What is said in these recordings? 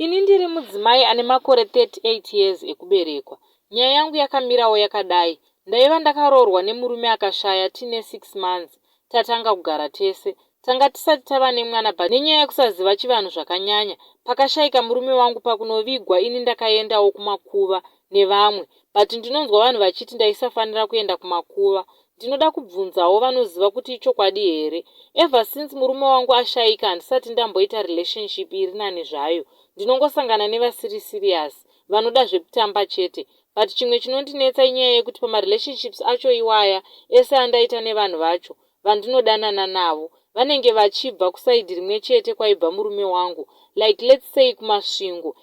Ini ndiri mudzimai ane makore 38 years ekuberekwa. Nyaya yangu yakamirawo yakadai. Ndaiva ndakaroorwa nemurume akashaya tiine 6 months tatanga kugara tese. Tanga tisati tava nemwana but nenyaya yekusaziva chivanhu zvakanyanya, pakashaika murume wangu pakunovigwa ini ndakaendawo kumakuva nevamwe but ndinonzwa vanhu vachiti ndaisafanira kuenda kumakuva. Ndinoda kubvunzawo vanoziva kuti ichokwadi here. Ever since murume wangu ashaika handisati ndamboita relationship iri nani zvayo. Ndinongosangana nevasiri serious, vanoda zvekutamba chete. But chimwe chinondinetsa inyaya yekuti pamarelationships acho iwaya ese andaita nevanhu vacho vandinodanana navo vanenge vachibva kuside rimwe chete kwaibva murume wangu like let's say kuMasvingo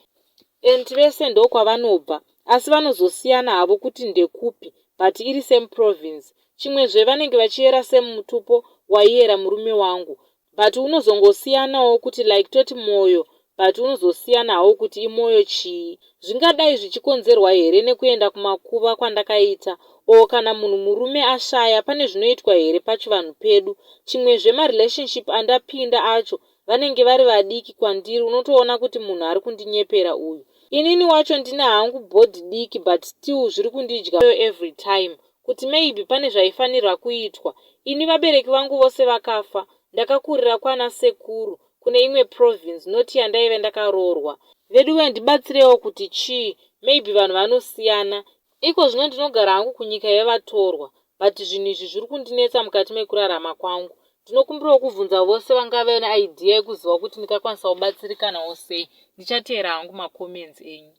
and vese ndokwavanobva asi vanozosiyana havo kuti ndekupi but iri same province. Chimwezve vanenge vachiyera same mutupo waiyera murume wangu but unozongosiyanawo kuti like toti moyo but unozosiyana hawo kuti imoyo chii. Zvingadai zvichikonzerwa here nekuenda kumakuva kwandakaita or kana munhu murume ashaya pane zvinoitwa here pachivanhu pedu. Chimwezve marelationship andapinda acho vanenge vari vadiki kwandiri unotoona kuti munhu ari kundinyepera uyu. Inini wacho ndine hangu body diki but still zviri kundidya every time kuti maybe pane zvaifanirwa kuitwa. Ini vabereki vangu vose vakafa. Ndakakurira kwana sekuru kune imwe province not yandaive ndakaroorwa. Veduwe ndibatsirewo kuti chii maybe vanhu vanosiyana. Iko zvino ndinogara hangu kunyika yevatorwa but zvinhu izvi zviri kundinetsa mukati mekurarama kwangu. Ndinokumbirawo kubvunza vose vangave neidea yekuziva kuti ndingakwanisa kubatsirikanawo sei. Ndichateera hangu macomments enyu.